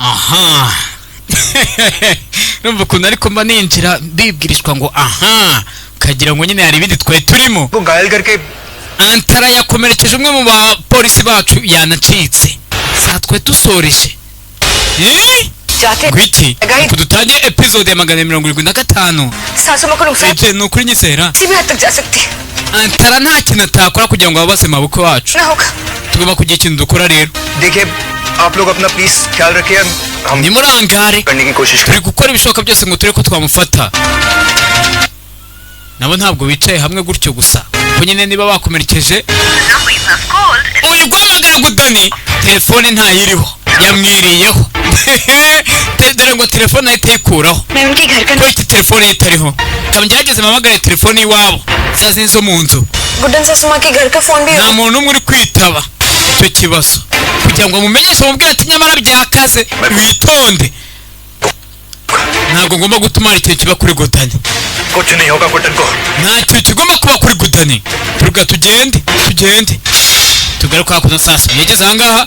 Aha, numva ukuntu ariko mba ninjira bibwirishwa ngo aha, ukagira ngo nyine hari ibindi twari turimo. को घायल करके Antara yakomerekeje umwe mu bapolisi bacu, yanacitse. Saa twe dusoreje. Eh? जाते Ngwiki? Gayi- Dutangiye episode ya 775. सासू माँ को नुकसान Eje, ni ukuri nyizera. किसी भी हद तक जा सकती है। Antara nta kintu atakora kugira ngo ababaze mabukwe wacu. ना होगा। Tugomba kugira ikintu dukora rero. देखिए, आप लोग अपना प्लीज ख्याल रखिए, हम Nimurangare. करने की कोशिश Turi gukora ibishoboka byose ngo turebe ko twamufata. Nabo ntabwo bicaye hamwe gutyo gusa, ko nyine niba bakomerekeje uyu guhamagara Gudani, telefone ntayiriho, yamwiriyeho. Dore ngo telefone ahita ayikuraho. मैं उनके घर का Ko iki telefone ye itariho, ngerageze mpamagare telefone y'iwabo, za zindi zo mu nzu. Guddan सासू माँ के घर का फोन भी Nta muntu n'umwe uri kwitaba icyo kibazo, kugira ngo amumenyeshe, amubwire ati nyamara byakaze, witonde, ntabwo ngomba gutuma hari ikintu kiba kuri Gudani. कुछ नहीं होगा गुड्डन को। Nta kintu kigomba kuba kuri Gudani. Turuga tugende, tugende, tugaruke hakuno. Sasa yageze ahangaha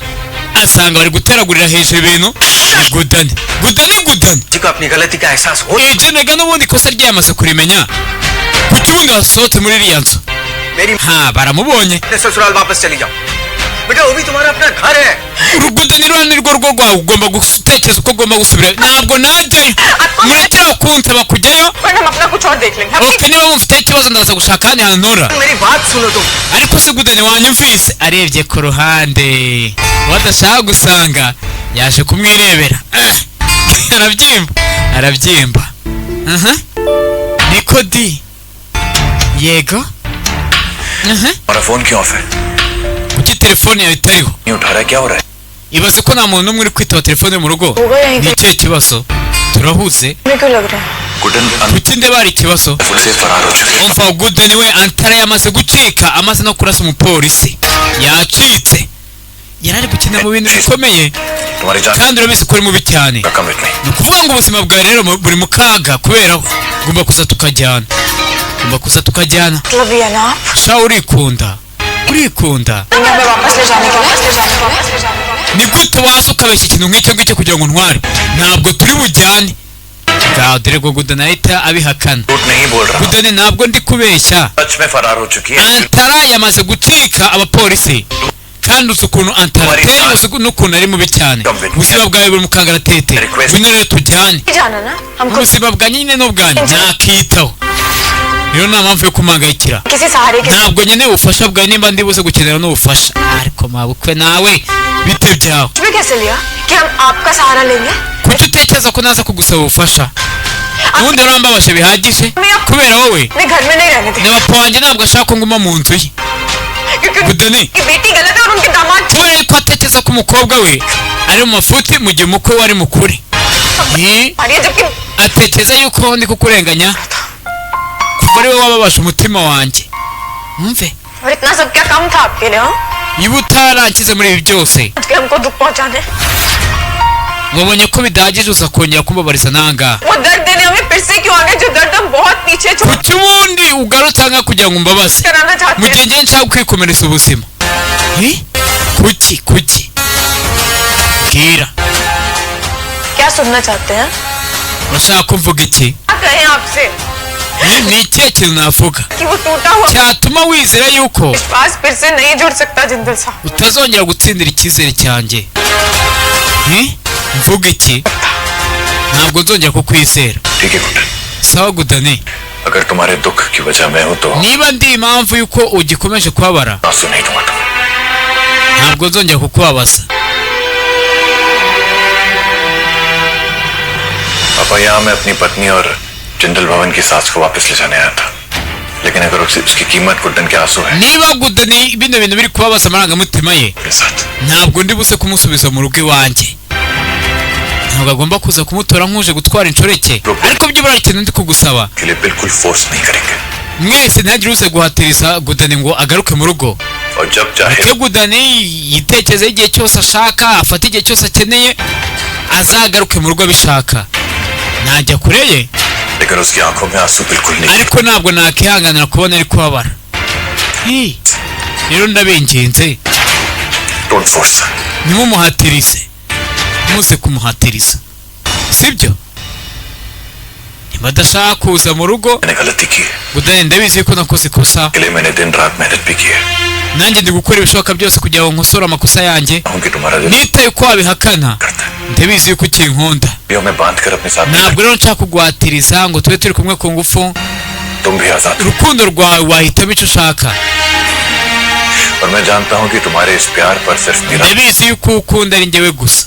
asanga bari guteragurira hejuru ibintu. Ni Gudani, Gudani, Gudani. जी को अपनी गलती का एहसास हो। Ejenega n'ubundi ikosa rye yamaze kurimenya. Kuki ubundi wasohotse muri iriya nzu? मेरी Ha, baramubonye. अपने ससुराल वापस चली जाओ बेटा, वो भी तुम्हारा अपना घर है। Urugudani ruriya ni rwo rugo rwawe, ugomba gutekereza uko ugomba gusubira. Ntabwo najyayo, murekera kunsaba kujyayo. पर हम अपना कुछ और देख लेंगे। OK, niba mufite ikibazo ndaza gushaka ahandi hantu ntora. मेरी बात सुनो तुम। Ariko se Gudani, wanyumvise? Arebye ku ruhande uwo adashaka gusanga yaje kumwirebera. Ah! Arabyimba, arabyimba. Aha, niko di, yego, aha. हमारा फोन क्यों ऑफ है? Kuki telefone yawe itariho? नहीं उठा रहा है, क्या हो रहा है? Ibaze ko nta muntu n'umwe uri kwitaba telefone mu rugo. होगा यहीं Ni ikihe kibazo? Turahuze. पे क्यों लग रहा है? Guddan Kuki ndeba hari ikibazo? से फरार हो चुके। Umva Gudani we, Antara yamaze gucika, amaze no kurasa umupolisi, yacitse. Yari ari gukina mu bintu bikomeye. तुम्हारी जान Kandi urabizi ko uri mubi cyane. का कम इतनी Ni ukuvuga ngo ubuzima bwawe rero buri mu kaga kubera we. Ugomba kuza tukajyana, ugomba kuza tukajyana. मतलब ये ना आप Sha, urikunda, urikunda. हमें वापस ले जाने के लिए, वापस ले जाने के लिए, वापस ले जाने के लिए। Ni gute waza ukabeshya ikintu nk'icyo ngicyo kugira ngo ntware? Ntabwo turi bujyane. Ngaho dore ngo Gudani ahita abihakana. झूठ नहीं बोल रहा। Gudani, ntabwo ndi kubeshya. सच में फरार हो चुकी है। Antara yamaze gucika abapolisi, kandi uzi ukuntu Antara ateye, uzi n'ukuntu ari mubi cyane. Ubuzima bwawe buri mu kangaratete. Ngwino rero tujyane. नहीं जाना ना हमको। Ubuzima bwa nyine n'ubwanjye nakitaho, rero nta mpamvu yo kumangayikira. किसी सहारे के Ntabwo nkeneye ubufasha bwawe, nimba ndi buze gukenera n'ubufasha. Ariko mabukwe nawe, bite byawe? भी कैसे लिया कि हम आपका सहारा लेंगे? Kuki utekereza ko naza kugusaba ubufasha? Ubundi warambabaje bihagije kubera wowe. अपने घर में नहीं रहने Na दे papa wanjye ntabwo ashaka ko nguma mu nzu ye. क्योंकि Gudani, उनकी बेटी गलत है और उनके दामाद kubera yuko atekereza ko umukobwa we ari mu mafuti mu gihe umukwe we ari mukuri. Eh, हमारी है, जबकि atekereza yuko ndi kukurenganya kuva ari we wababaje umutima wanjye, mwumve. और इतना सब क्या कम था आपके लिए? हाँ, Niba utarankize muri ibi byose, आज के हमको दुख पहुंचाने wabonye ko bidahagije uza kongera kumbabariza nangaha. वो दर्द देने हमें फिर से क्यों आ गए जो दर्द हम बहुत पीछे छोड़ Kuki ubundi ugarutse ahangaha kugira ngo umbabaze कराना चाहते mu हैं? gihe ngiye nshaka kwikomereza ubuzima? Eh? Kuki, kuki, bwira. क्या सुनना चाहते हैं? Urashaka ko mvuga iki? क्या कहें आपसे Ni ikihe kintu navuga कि वो टूटा हुआ cyatuma wizera yuko विश्वास फिर से नहीं जुड़ सकता जिंदल साहब? utazongera gutsindira icyizere cyanjye? Eh? Mvuga iki? Ntabwo nzongera kukwizera. ठीक है Guddan. Sawa Gudani. अगर तुम्हारे दुख की वजह मैं हूं तो Niba ndi impamvu yuko ugikomeje kubabara, आंसू नहीं दूंगा तुम्हें। ntabwo nzongera kukubabaza. पापा, यहाँ मैं अपनी पत्नी और जिंदल भवन की सास को वापस ले जाने आया था, लेकिन अगर उसकी कीमत गुड्डन के आंसू है Niba Gudani bino bintu biri kubabaza amarangamutima ye, अपने साथ ntabwo ndi buze kumusubiza mu rugo iwanjye. Ntabwo agomba kuza kumutora nk'uje gutwara inshoreke, ariko byibura hari ikintu ndi kugusaba. के लिए बिल्कुल फोर्स नहीं करेंगे। Mwese ntihagire uze guhatiriza Gudani ngo agaruke mu rugo. और जब चाहे Ke Gudani yitekerezeho igihe cyose ashaka, afate igihe cyose akeneye, azagaruke mu rugo abishaka. Najya kure ye, लेकिन उसकी आंखों में आंसू बिल्कुल नहीं। ariko ntabwo nakihanganira kubona ari kubabara. Hi, rero ndabinginze, don't force. ntimumuhatirize. Muze kumuhatiriza, sibyo? Niba adashaka kuza mu rugo. मैंने गलती की है। Gudani, ndabizi ko nakoze ikosa. के लिए मैंने दिन रात मेहनत भी की है। Nanjye ndi gukora ibishoboka byose kugira ngo nkosore amakosa yanjye. हूँ कि तुम्हारा दिल Nitaye uko wabihakana, करता है। ndabizi yuko ukinkunda. यो मैं बांध कर अपने साथ। Ntabwo rero nshaka kugwatiriza ngo tube turi kumwe ku ngufu. तुम भी आजाद हो। Urukundo rwawe, wahitamo icyo ushaka. और मैं जानता हूँ कि तुम्हारे इस प्यार पर सिर्फ मेरा Ndabizi yuko ukunda ari njyewe gusa.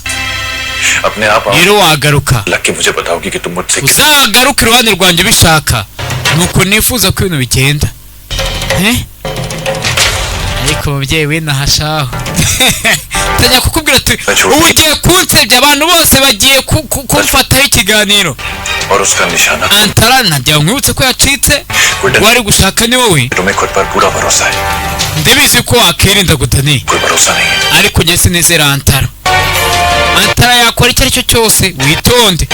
अपने आप आओ। Rero wagaruka. लग के मुझे बताओगी कि तुम मुझसे Uzagaruke iruhande rwanjye ubishaka, nuko nifuza ko ibintu bigenda. Eh? Ariko umubyeyi we nahashaho tajya kukubwira ati ubu ugiye kunsebya, abantu bose bagiye kumfataho ikiganiro. और उसका निशाना Antara, ntagira nkwibutse ko yacitse, wari gushaka ni wowe. तुम्हें खुद पर पूरा भरोसा है। Ndabizi ko wakirinda Gudani. कोई भरोसा नहीं है। Ariko njye sinizera Antara. Antara yakora icyo ari cyo cyose, witonde.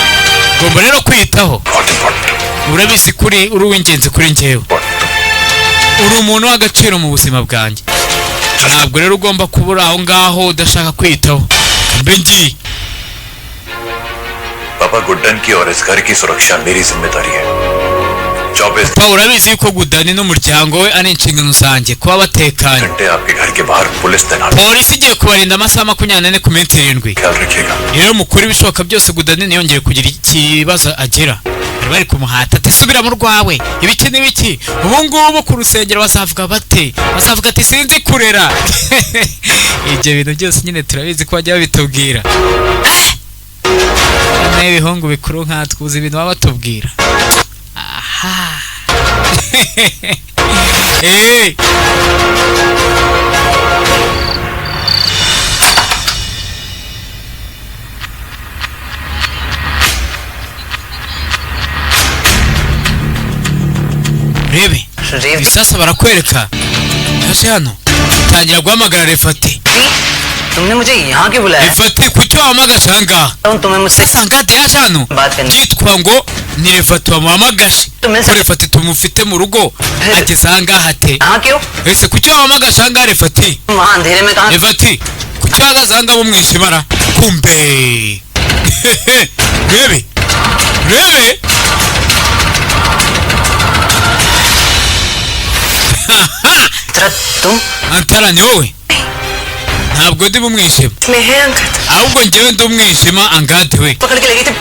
Ugomba rero kwitaho. बहुत important. Urabizi kuri uri uw'ingenzi kuri njyewe. Important. Uri umuntu w'agaciro mu buzima bwanjye. Ntabwo rero ugomba kuba uri aho ngaho udashaka kwitaho. Mbe ngiye. पापा, गुड्डन की और इस घर की सुरक्षा मेरी जिम्मेदारी है। 24 Pa, urabizi yuko Gudani n'umuryango we ari inshingano zanjye kuba batekanye. घंटे आपके घर के बाहर पुलिस तैनात। Polisi igiye kubarinda amasaha 24 ku minsi 7. ख्याल रखिएगा। Rero mukore ibishoboka byose Gudani ntiyongere kugira ikibazo agira. Bari bari kumuhata ati subira mu rwawe, ibiki n'ibiki. Ubu ngubu ku rusengero bazavuga bate? Bazavuga ati sinzi kurera. Ibyo bintu byose nyine turabizi ko bajya babitubwira. Noneho ibihungu bikuru nkatwe uzi ibintu baba batubwira. Aha. Eh. Rebe sasa barakwereka yaje hano tangira guhamagara Refati. तुमने मुझे यहाँ क्यों बुलाया? Refati, kuki wahamagaje aha ngaha? तुम्हें मुझसे Sasa ngade yaje hano बात करनी byitwa ngo ni Refati wamuhamagaje, ko Refati tumufite mu rugo, ageze aha ngaha ate? यहाँ क्यों? Ese kuki wahamagaje aha ngaha, Refati? वहाँ अंधेरे में कहाँ? Refati, kuki uhagaze aha ngaha mu mwijima ra? Kumbe rebe, rebe. तरह तुम Antara, ni wowe? Ntabwo ndi mu mwijima, में है Angad. ahubwo njyewe ndi umwijima, Angadi we. पकड़ के लगी थी।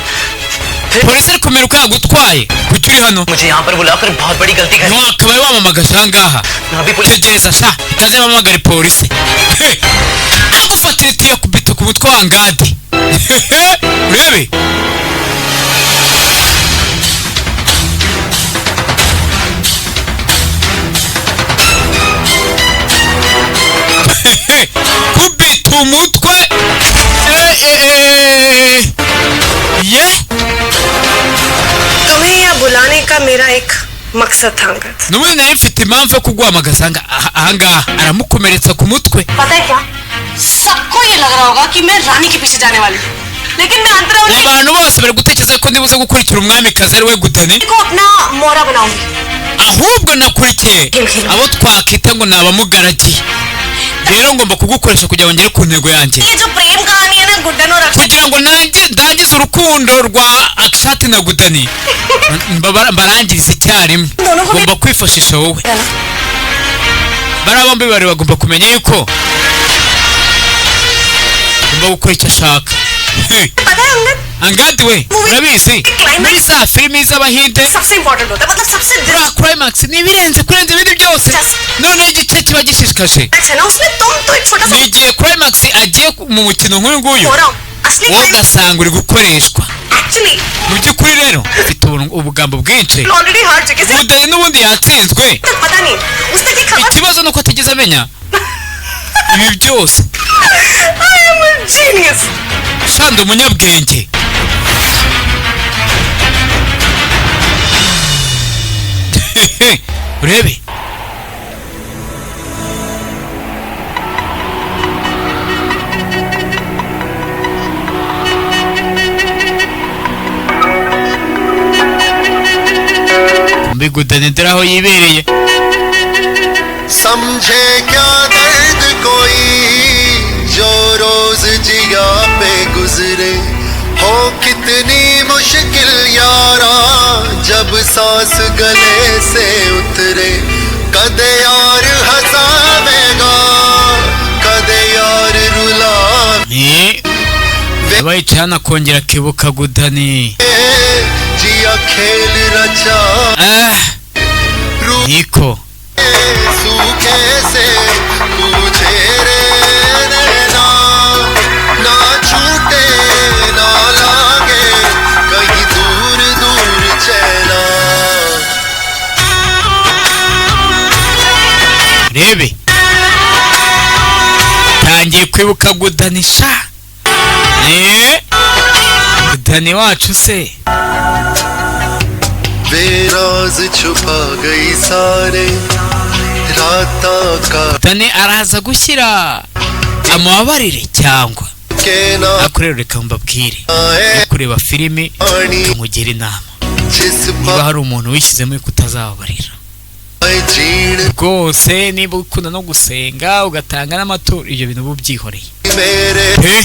Polisi iri kumera uko yagutwaye, kuki uri hano? मुझे यहाँ पर बुलाकर बहुत बड़ी गलती कर Ntiwakabaye wamamagaje aha ngaha. अभी police Tegereza sha, utaze bahamagare polisi. He! Agufatira itiyo kubita ku mutwe wa Angadi. Urebe. Kubita umutwe. Eh, eh, eh. Ye. तुम्हें यहाँ बुलाने का मेरा एक मकसद था Angad. N'ubundi nari mfite impamvu yo kuguhamagaza aha ngaha. Aramukomeretsa ku mutwe. पता है क्या, सबको ये लग रहा होगा कि मैं रानी के पीछे जाने वाली हूँ, लेकिन मैं अंतरा उन्हीं Abantu bose bari gutekereza ko ndibuze gukurikira umwamikazi ari we Gudani, को अपना मोहरा बनाऊंगी। Ahubwo nakurikiye abo twakita ngo ni abamugaragiye. Rero ngomba kugukoresha kugira ngo ngere ku ntego yanjye, ये जो प्रेम कहानी है ना गुड्डन और Akshay kugira ngo nanjye ndangize urukundo rwa Akshati na Gudani, mbarangirize icyarimwe. Ngomba kwifashisha wowe. Bariya bombi bari bagomba kumenya yuko ngomba gukora icyo ashaka. Hey, पता है Angad, Angadi we, urabizi muri za filimi z'Abahinde सबसे important होता है, मतलब सबसे buriya climax ni ibirenze kurenza ibindi byose. Noneho igice kiba gishishikaje दिलचस्प है ना, उसमें तुम तो एक छोटा सा ni igihe climax agiye mu mukino nk'uyu nguyu, हो रहा हूँ असली wowe ugasanga uri gukoreshwa. Actually Mu by'ukuri rero ufite ubugambo bwinshi. Already हार चुके से Gudani n'ubundi yatsinzwe. तक पता नहीं उस तक ये खबर। Ikibazo ni uko atigeze amenya ibi byose. I am a genius. Shanda umunyabwenge. Urebe. Mbigudane dore aho yibereye. समझे क्या दर्द कोई जो रोज जिया पे गुजरे हो कितनी मुश्किल यारा जब सांस गले से उतरे कदे यार हंसावेगा कदे यार रुला Ni yabaye cyane akongera akibuka Gudani. जिया खेल रचा Ah, niko सूखे से पूछे रे नैना ना छूटे ना लागे कहीं दूर दूर चैना Rebe tangiye kwibuka Gudani sha. Eh, Gudani wacu se वे राज छुपा गई सारे राता का Gudani araza gushyira amubabarire cyangwa के ना ariko rero reka mbabwire आए yo kureba filime पानी nkamugera inama जिस niba hari umuntu wishyizemo yuko utazababarira पाए जीण rwose niba ukunda no gusenga ugatanga n'amaturo ibyo bintu uba ubyihoreye मेरे pe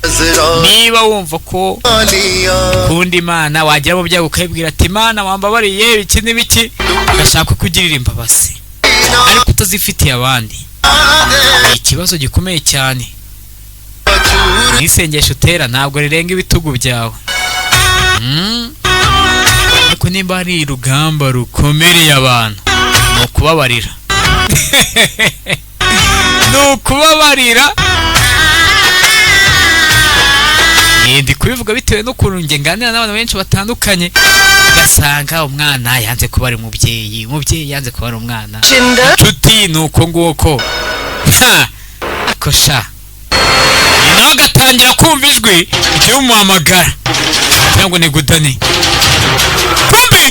नजरा niba wumva ko लिया ukunda Imana wagera mu byago ukayibwira ati Imana wambabariye ibiki n'ibiki ugashaka kugirira imbabazi ariko utazifitiye abandi ni ikibazo gikomeye cyane. N'isengesho utera ntabwo rirenga ibitugu byawe. Ariko nimba hari urugamba rukomereye abantu ni ukubabarira ni ukubabarira. Ndi kubivuga bitewe n'ukuntu njye nganira n'abantu benshi batandukanye ugasanga umwana yanze kuba ari umubyeyi, umubyeyi yanze kuba ari umwana, inshuti ni uko nguko. Ha! Ako sha nawe agatangira kumva ijwi ry'umuhamagara cyangwa ni Gudani kumbi.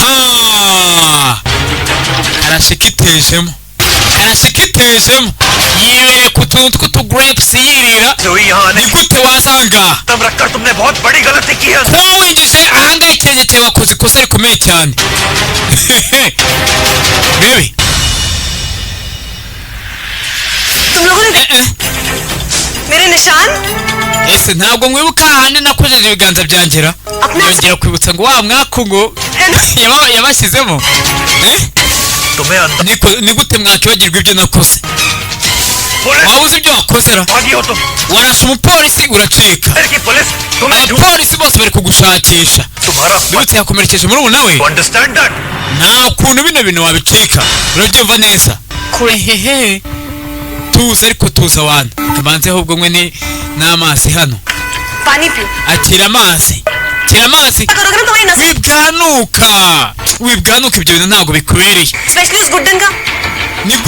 Ha! Arashikitejemo arashikitejemo yibereye ku tuntu tw'utugrapes yirira. Zoe यहाँ आने Ni gute wasanga कदम रखकर तुमने बहुत बड़ी गलती की है kuba winjije ahangaha ikirenge cyawe wakoze ikosa rikomeye cyane. Rebe तुम लोगों ने eh, eh. मेरे निशान Ese ntabwo mwibuka ahandi nakojeje ibiganza byangera yongera kwibutsa ngo wa mwaku ngo है ना yabashyizemo. Eh? तुम्हें अंदर Ni gute mwakibagirwa ibyo nakoze? Police Waba uzi ibyo wakoze ra? भागी हो तुम Warashe umupolisi uracika, की पुलिस तुम्हें झूठ abapolisi bose bari kugushakisha. तुम्हारा Bibutse yakomerekeje muri ubu nawe understand that nta kuntu bino bintu wabicika urabyumva neza. Hehehe, tuza ariko tuza wana kabanze ahubwo mwe ni n'amazi hano. पानी पियो Akira amazi, akira amazi. करोगे ना तुम्हारी नसें Wibwanuka wibwanuka ibyo bintu ntabwo bikubereye. Specially उस गुड्डन का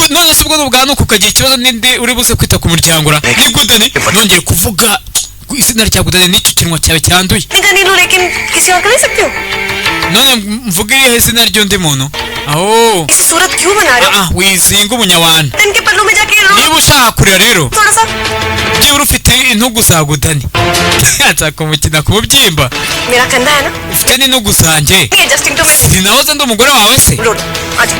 None se ubwo nubwanuka ukagira ikibazo ninde uri buze kwita ku muryango ra? Ni Gudani nongeye kuvuga ku izina rya Gudani n'icyo kinwa cyawe cyanduye. नहीं करनी लूं लेकिन किसी और का ले सकती हूँ None mvuge irihe zina ry'undi muntu aho? इसी सूरत क्यों बना रहे हो Ah, wizinga umunyawana दिन के पल्लू में जाके रो niba ushaka kurira rero थोड़ा सा byibura ufite intugu za Gudani nshaka kumukina ku mubyimba. मेरा कंधा है ना Ufite n'intugu zanjye नहीं एडजस्टिंग तो मैं sinahoze ndi umugore wawe se? रो लो अच्छा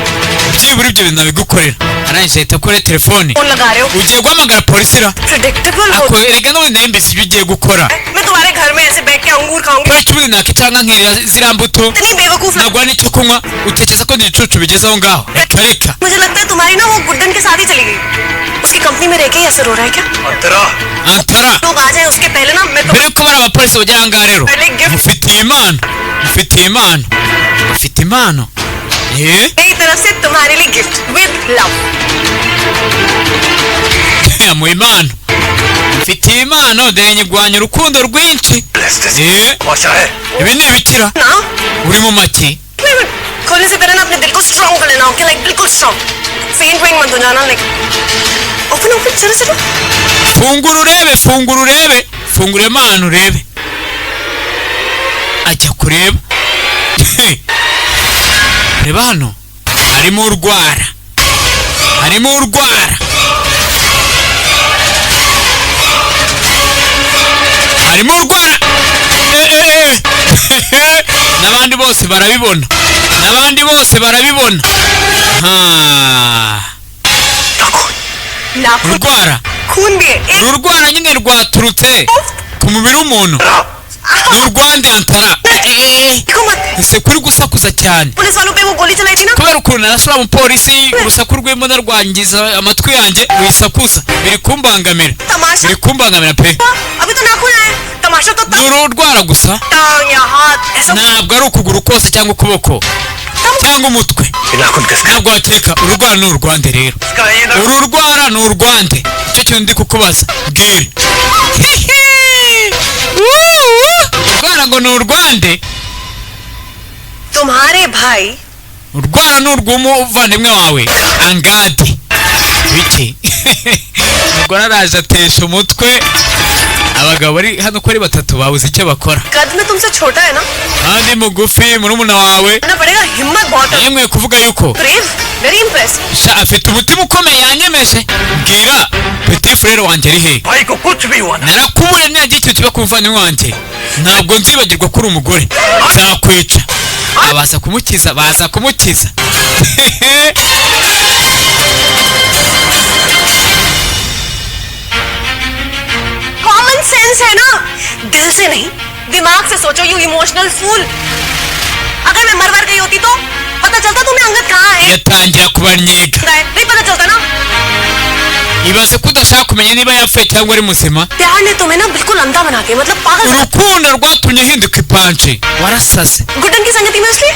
Byibura ibyo bintu nabigukorera. Arangije ahita akora telefone. Phone लगा रहे हो Ugiye guhamagara polisi ra? Predictable हो Ako erega n'ubundi nari mbizi ibyo ugiye gukora. मैं तुम्हारे घर में ऐसे बैठ के अंगूर खाऊंगी Kubera icyo ubundi nakicara nkirira ziriya mbuto इतनी बेवकूफ लग nagura n'icyo kunywa utekereza ko ndi igicucu bigeze aho ngaho? Reka reka. मुझे लगता है तुम्हारी ना वो गुड्डन के साथ ही चली गई उसकी कंपनी में रह के ही असर हो रहा है क्या अंतरा Antara लोग आ जाए उसके पहले ना मैं तो mbere yuko bari abapolisi bagera aha ngaha rero mufitiye impano mufitiye impano mufite impano eh मेरी तरफ से तुम्हारे लिए gift with love yamuha impano mfitiye impano dore nyigwanya urukundo rwinshi. Eh तमाशा है ibi ni ibikira ना uri mu make. नहीं, खोलने से पहले ना अपने दिल को स्ट्रॉन्ग कर लेना ओके लाइक बिल्कुल strong faint went मत हो जाना like open open चलो चलो Fungura urebe, fungura urebe, fungura impano urebe. Ajya kureba reba hano harimo urwara harimo urwara harimo urwara. Eh, eh, eh. N'abandi bose barabibona n'abandi bose barabibona. Ha. नाखून Urwara खून भी है एक Uru rwara nyine rwaturutse ku mubiri w'umuntu. Ni urwande, Antara? देखो मत। Ese kuri gusakuza cyane? Police वालों पे वो गोली चलाई थी ना। Kubera ukuntu narasura umupolisi, urusaku rw'imbunda rwangiza amatwi yanjye. Wisakuza, biri kumbangamira. तमाशा Biri kumbangamira pe. अभी तो नाखून आए, तमाशा तो Ni uru rwara gusa. टांग या हाथ ऐसा। Ntabwo ari ukuguru kose cyangwa ukuboko cyangwa umutwe. नाखून किसका? Ntabwo wakeka. Ururwara ni urwande rero? Uru rwara ni urwande? Icyo kintu ndi kukubaza, bwira. Urwara ngo ni urwande? तुम्हारे भाई Urwara ni urw'umuvandimwe wawe Angadi. Biki? Umugore araje atesha umutwe abagabo bari hano uko ari batatu, babuze icyo bakora. कद में तुमसे छोटा है ना। Kandi mugufi, murumuna wawe. ना पड़ेगा, हिम्मत बहुत है। Yemwe kuvuga yuko Brave, very impress. Sha, afite umutima ukomeye, yanyemeje. Bwira, petit frère wanjye ari he? भाई को कुछ भी हुआ ना Narakubure, nihagira ikintu kiba ku muvandimwe wanjye, ntabwo nzibagirwa ko uri umugore, nzakwica. Baza kumukiza, baza kumukiza. Common sense है ना, दिल से नहीं, दिमाग से सोचो, you emotional fool. अगर मैं मर मर गई होती तो पता चलता तुम्हें अंगद कहाँ है। Yatangira kubannyega. नहीं पता चलता ना। Ibaze ko udashaka kumenya niba yapfuye cyangwa ari muzima. प्यार ने तुम्हें ना बिल्कुल अंधा बना दिया, मतलब पागल बना। Urukundo rwatumye uhinduka ipanci, warasaze. Guddan की संगति में इसलिए।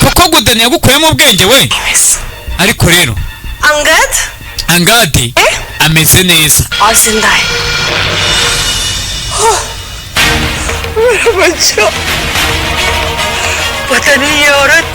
Kuko Gudani yagukuyemo ubwenge we. Ariko rero Angad Angadi eh? ameze neza. और जिंदा है। मेरा बच्चा, पता नहीं ये औरत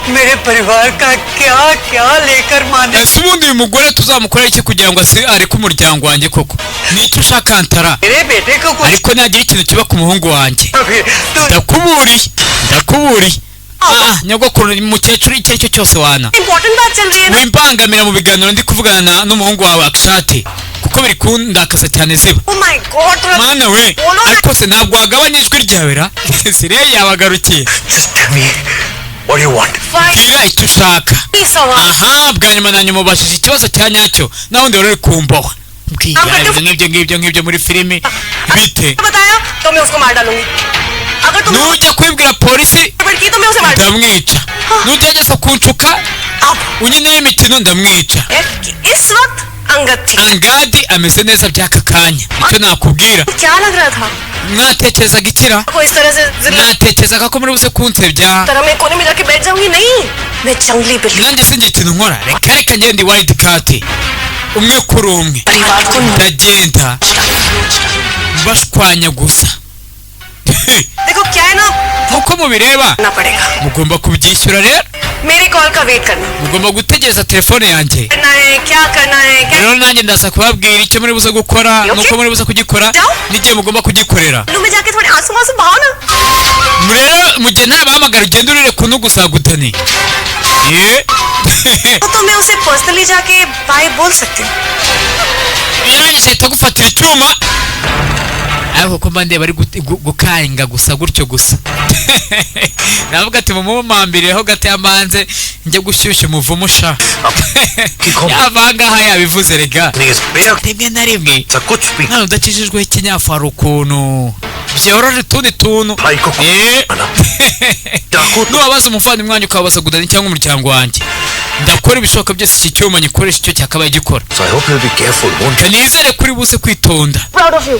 मेरे परिवार का क्या क्या लेकर माने। Ese ubundi uyu mugore tuzamukorera iki kugira ngo areke umuryango wanjye koko? Nicyo ushaka, Antara? मेरे बेटे को कुछ Ariko nagira ikintu kiba ku muhungu wanjye, फिर तो ndakuburiye, ndakuburiye. Ah, nyogokuru, mukecuru, icyo ari cyo cyose wana. Important बात चल रही है ना। Wimbangamira mu biganiro ndi kuvugana n'umuhungu wawe Akshati, kuko biri kundakaza cyane. Ziba. Oh my God. Mana we! बोलो ना। Ariko se ntabwo wagabanya ijwi ryawe ra? Siriya yabagarukiye. Just tell me what you want. Bwira icyo ushaka. सवाल। Aha, bwa nyuma na nyuma ubashije ikibazo cya nyacyo, naho undi wari uri kumboha. Bwira ibyo ngibyo ngibyo ngibyo muri filimi bite? बताया तो मैं उसको मार डालूंगी। अगर तुम Nujya kubibwira polisi, गड़बड़ की तो मैं उसे मार ndamwica. Nugerageza kunshuka अब unyeneho imikino, ndamwica. है कि इस वक्त अंगद थी। Angadi ameze neza by'aka kanya, icyo nakubwira. क्या लग रहा था Mwatekerezaga ikira? को इस तरह से जिल्लत Mwatekerezaga ko muri buze kunsebya? तरह मैं कोने में जाके बैठ जाऊंगी? नहीं, मैं जंगली बिल्ली। Nanjye sinjye ikintu nkora. Reka reka, ngende wild cat, umwe kuri umwe. परिवार को Ndagenda bashwanya gusa. देखो क्या है ना। Nkuko mubireba, ना पड़ेगा। mugomba kubyishyura rero. मेरी कॉल का वेट करना Mugomba gutegereza telefone yanjye. करना है, क्या करना है क्या। Rero nanjye ndaza kubabwira icyo muri buze gukora, nuko muri buze kugikora, n'igihe mugomba kugikorera. लू में जाके थोड़े आंसू वांसू बहाओ ना। Rero mu gihe ntabahamagara, ugenda urire ku ntugu za Gudani. Ye. तो मैं उसे पर्सनली जाके बाय बोल सकती हूँ। Yarangije ahita agufatira icyuma, ariko ko mba ndeba ari gukanga gusa gutyo gusa, navuga ati mumumambireho gato yamanze njye gushyushya umuvumo sha. Yava ahangaha yabivuze rega. नहीं इस बेअक Rimwe na rimwe सा कुछ भी mwana udakijijweho ikinyafu, hari ukuntu byorora utundi tuntu. भाई को Eh. ना चाकू Nubabaza umuvandimwe wanjye, ukababaza Gudani cyangwa umuryango wanjye, ndakora ibishoboka byose iki cyuma gikoresha icyo cyakabaye gikora. So I hope you'll be careful, won't you? Nizere kuri buze kwitonda. Proud of you.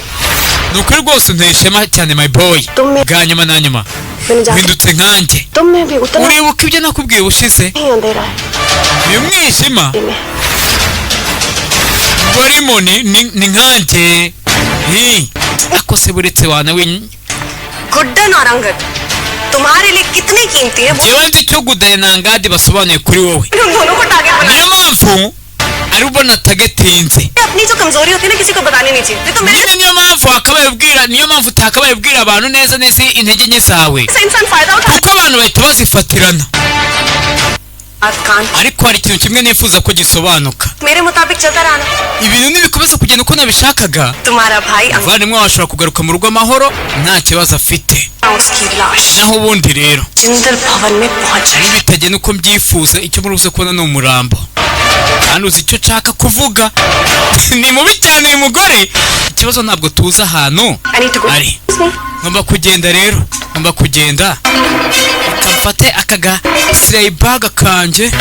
Ni ukuri rwose unteye ishema cyane, my boy. Bwa nyuma na nyuma मैंने जाके uhindutse nkanjye. तुम में भी उतना Uribuka ibyo nakubwiye ubushize? ही अंधेरा है। Uyu mwijima में barimo ni nkanjye. Hi. Ako se buretse wana we. Guddan और अंगद तुम्हारे लिए कितने कीमती है वो। Njyewe nzi icyo Gudani na Angadi basobanuye kuri wowe. उन दोनों को target बना। Niyo mpamvu ari ubona tagetinze. अपनी जो कमजोरी होती है ना, किसी को बतानी नहीं चाहिए। नहीं तो मेरे Nyine niyo mpamvu wakabaye ubwira, niyo mpamvu utakabaye ubwira abantu neza neza intege nke zawe, से इंसान फायदा उठा। kuko abantu bahita bazifatirana. कान। Ariko hari ikintu kimwe nifuza ko gisobanuka. मेरे मुताबिक चलता रहा ना, Ibintu nibikomeza kugenda uko nabishakaga, तुम्हारा भाई Angad umuvandimwe wawe ashobora kugaruka mu rugo amahoro, nta kibazo afite. उसकी लाश Naho ubundi rero, Jindal भवन में पहुंच जाएगी। Nibitagenda uko mbyifuza, icyo muri buze kubona ni umurambo. Kandi uzi icyo nshaka kuvuga, ni mubi cyane uyu mugore. Ikibazo, ntabwo tuzi ahantu I need to go. ari. Ngomba kugenda rero, ngomba kugenda. Reka mfate akaga sireyibaga kanjye,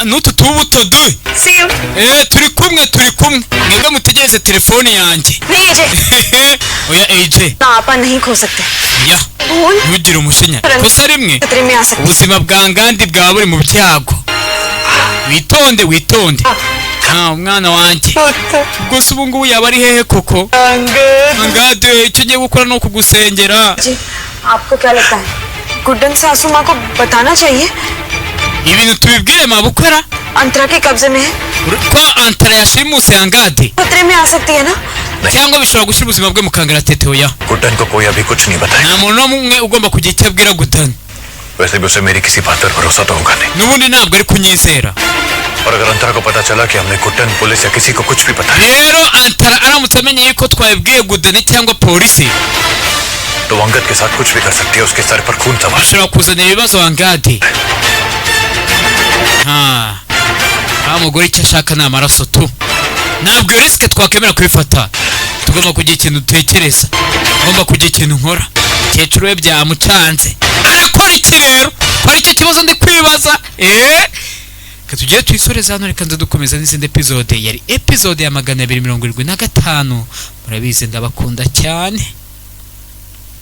n'utu tubuto du. See you. Eh, turi kumwe, turi kumwe. Mwebwe mutegereze telefone yanjye. नहीं AJ. Oya AJ. ना आपा नहीं खो सकते। Oya. भूल Ntugire umujinya, ikosa rimwe खतरे में आ सकते। ubuzima bwa ngandi bwaba buri mu byago. Witonde, witonde. Umwana wanjye gusa ubu ngubu yaba ari hehe koko? Ngade, icyo ngiye gukora ni ukugusengera. जी, आपको क्या लगता है, गुड्डन सासू माँ को बताना चाहिए? Ibintu tubibwire mabukora? अंतरा के कब्जे में है। Ko Antara yashimuse Angade? खतरे में आ सकती है ना? Cyangwa bishobora gushyira ubuzima bwe mu kangaratete? Oya. Guddan को कोई अभी कुछ नहीं बताएगा। Nta muntu n'umwe ugomba kugira icyo abwira Gudani. वैसे भी उसे मेरी किसी बात पर भरोसा तो होगा नहीं। N'ubundi ntabwo ari kunyizera. और अगर अंतरा को पता चला कि हमने गुड्डन, पुलिस या किसी को कुछ भी बताया, Rero Antara aramutse amenye yuko twabibwiye Gudani cyangwa polisi, तो वो अंगद के साथ कुछ भी कर सकती है। उसके सर पर खून सवार। bishobora kuzanira ibibazo Angadi. Wa mugore icyo ashaka ni amaraso tu. Ntabwo iyo risk twakemera kubifata. Tugomba kugira ikintu dutekereza, ngomba kugira ikintu nkora. Umukecuru we byamucanze, arakora iki rero? Ko aricyo kibazo ndi kwibaza. Reka tugere tuyisoreze hano, reka nze dukomeza n'izindi episode. Yari episode ya 275. Murabizi, ndabakunda cyane.